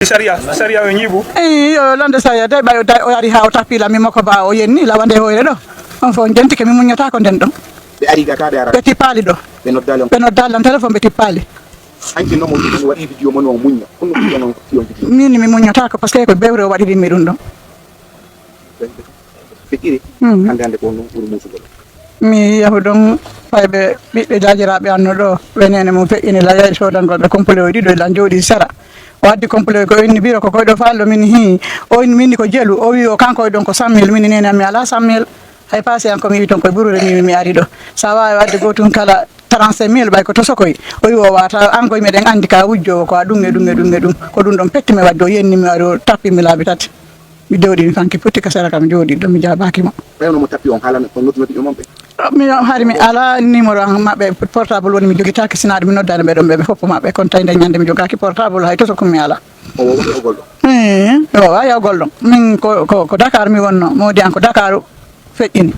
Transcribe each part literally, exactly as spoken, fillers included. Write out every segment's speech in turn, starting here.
Sariya, sariya yo ñiiɓu. Eyi, yo lande sariya de, ɓay o da-, o ari haa o tappi la mi makko ba o yenni la wande hoyre ɗo. On fof jentike mi muññata ko nden ɗon. Ɓe ari ga ka ɓe ara. Ɓe tippaali ɗo. Ɓe noddaali on. Ɓe noddaali lan téléphone ɓe tippaali. Hanki noon mo ɗum waɗi vidéo mo no muñña. Kono ɗum ɗon on fi on vidéo. Min mi muññata ko parce que ko bewre o waɗiri mi ɗum ɗon. Feƴƴiri. Mhm. Hannde hannde ko noon ɓuri muusugol. Mi yahu ɗon fayɓe ɓiɓɓe jaajiraaɓe anno ɗo, wenene mum feƴƴini la yahi soodangol ɓe complet o ɗiɗo lan jooɗi sera. O addi complet ko inni biro ko koyɗo faallo min hi. O inni min ko jelu. O wi o kanko e ɗon ko cent mille, min nene mi alaa cent mille. Hay passe an ko mi wi ton koye ɓurure mi, mi ari ɗo. Sa waawi wadde gootum kala trente-cinq mille ɓay ko tosokoy. O wi o wata an koye meɗen anndi ka wujjowo ko a ɗum e ɗum e ɗum e ɗum. Ko ɗum ɗon petti mi wadde o yenni mi ari o tappi mi laabi tati. Mi dewɗi mi fanki putti ka sera kam jooɗi ɗo mi jaabaaki mo. Ɓay no mo tappi on haalano on noddi noddi ɗum on ɓe. Mi hari mi ala numéro an maɓɓe portable woni mi jogitaaki sinaade mi noddani ɓe ɗon ɓe ɓe fof maɓɓe kon tawi nde ñande mi jogaaki portable hay to so ko mi ala. O wawa yawgol ɗo. Eeh, o wawa yawgol ɗo. Min ko, ko, ko Dakar mi wonno. Modi an ko Dakar feƴƴini.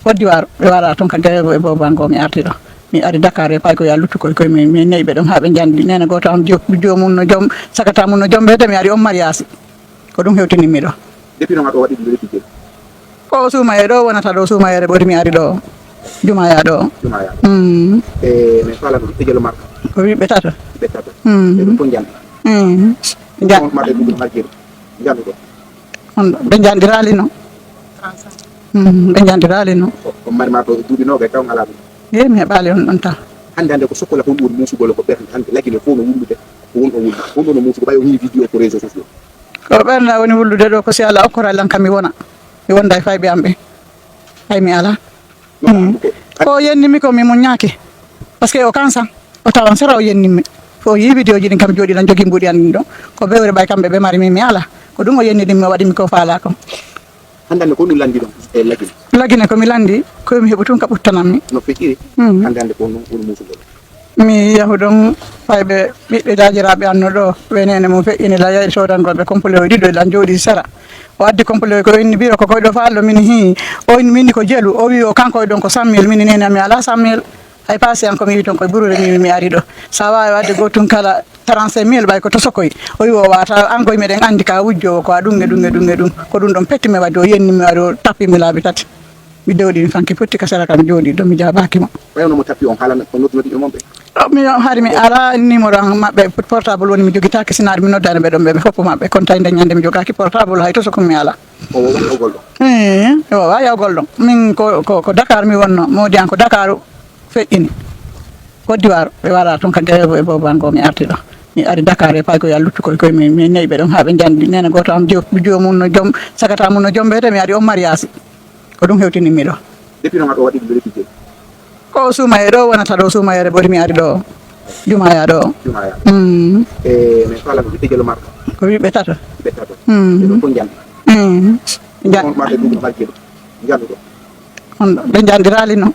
Côte d'Ivoire ɓe wara toon ka Guérégo e Bobango mi arti ɗo. Mi ari Dakar e pay ko ya luttu koye koye min, min nayi ɓe ɗon haa ɓe njanndi. Neene gooto am jo-, joomum no joom, sagata mum no joom ɓeyde mi ari on mariage. Ko ɗum hewtinimmi ɗo. Depuis noon aɗa waɗi ɗum ɗo depuis joni? Ko suumayee ɗo wonata ɗo, suumayeere ɓori mi ari ɗo. Jumaya ɗo. Jumaya. Mm. E, mais faala ɗum, ɓiɓɓe jelo marka? Ko ɓiɓɓe tato. Ɓiɓɓe tato. Mm. E ɗum fof njanndi? Mm. Nja- On maɓɓe ɗum marjiri. Njanndu ɗo. On ɗo, ɓe njanndiraali no? Mm, ɓe njanndiraali no? O, o mari ma to duuɓi noogay taw ngalaa ɗum? Eey, mi heɓaali on ɗon taw. Hannde, hannde ko sokkola honɗum woni muusugol ko ɓernde hannde lagine fof no wullude, ko won o wullude. Honɗum no muusugo ɓay o yii vidéo ko réseau sociaux? Ko ɓernde woni wullude ɗo ko si Allah okkora lan kam mi wona. Mi wonda e fayɓe am ɓe. Hay mi alaa. No, mm. Ko yennimi ko mi muññaaki. Parce que o kansan, o tawan sera o yennimi. Ko o yii vidéo ji ɗin kam jooɗi lan jogii mbuuɗi an ɗin ɗon. Ko bewre ɓay kamɓe ɓe mari min mi alaa. Ko ɗum o yenni ɗin mi waɗi mi ko faalaa ko. Hannde hannde ko ɗum lanndi ɗon e Lagine? Lagine ko mi lanndi, ko mi heɓu tun ka ɓuttanammi. No feƴƴiri? Mm. Hannde hannde ko noon woni muusugol. Mi yahu ɗon fayɓe ɓiɓɓe jaajiraaɓe anno ɗo, wenene mum feƴƴini la yahi soodangol ɓe complet o ɗiɗo lan jooɗi sera. O addi complet ko inni biro ko koyɗo faallo min hi. O inni min ko jelu, o wi o kanko e ɗon ko cent mille, min nene mi alaa cent mille. Hay passe an ko mi wi ton koye ɓurure mi, mi ari ɗo. Sa waawi wadde gootum kala trente-cinq mille ɓay ko tosokoy. O wi o wata an koye meɗen anndi ka wujjowo ko a ɗum e ɗum e ɗum e ɗum. Ko ɗum ɗon petti mi wadde o yenni mi ari o tappi mi laabi tati. Mi dewɗi mi fanki putti ka sera kam jooɗi ɗo mi jaabaaki mo. Ɓay no mo tappi on haalano on noddi noddi ɗum on ɓe? O, mi hari mi ala numéro an maɓɓe portable woni mi jogitaaki sinaade mi noddani ɓe ɗon ɓe ɓe fof maɓɓe kon tawi nde ñande mi jogaaki portable hay to so ko mi ala. O wawa yawgol ɗo. Eeh, o wawa yawgol ɗo. Min ko, ko, ko Dakar mi wonno, modi an ko Dakar feƴƴini. Côte d'Ivoire ɓe wara toon ka Guérégo e Bobango mi arti ɗo. Mi ari Dakar e pay ko ya luttu koye koye min, min nayi ɓe ɗon haa ɓe njanndi. Neene gooto am jo-, joomum no joom, sagata mum no joom ɓeyde mi ari on mariage. Ko ɗum hewtinimmi ɗo. Depuis noon aɗa waɗi ɗum ɗo depuis joni? Ko suumayee ɗo wonata ɗo, suumayeere ɓori mi ari ɗo. Jumaya ɗo. Jumaya. Mm. E, mais faala ko ɓiɓɓe jelo marka? Ko ɓiɓɓe tato. Ɓiɓɓe tato. Mm. Ɓe ɗo fof njanndi? Mm. Nja- On maɓɓe ɗum marjiri? Njanndu ɗo. On ɗo, ɓe njanndiraali no?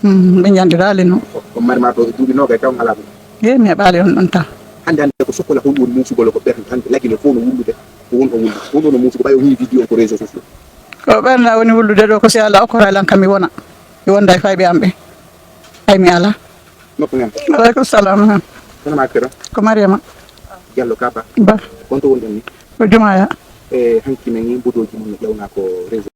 Mm, ɓe njanndiraali no? O, on mari ma to duuɓi noogay taw ngalaa ɗum? Eey, mi heɓaali on ɗon taw. Hannde hannde ko sokkola honɗum woni muusugol ko ɓernde hannde Lagine fof no wullude, ko won o wullude. Honɗum no muusugo ɓay o yii vidéo ko réseau sociaux? Ko ɓernde woni wullude ɗo ko si Allah okkora lan kam mi wona. Mi wonda e fayɓe am ɓe. Hay mi alaa. Nokku men. Aleykum salam. Hono ma kira? Ko Mariama. Diallo Kaba. Ba. Konto wonɗon ni? Ko Jumaya. E hanki men ni mbodoji mun no ƴawna ko réseau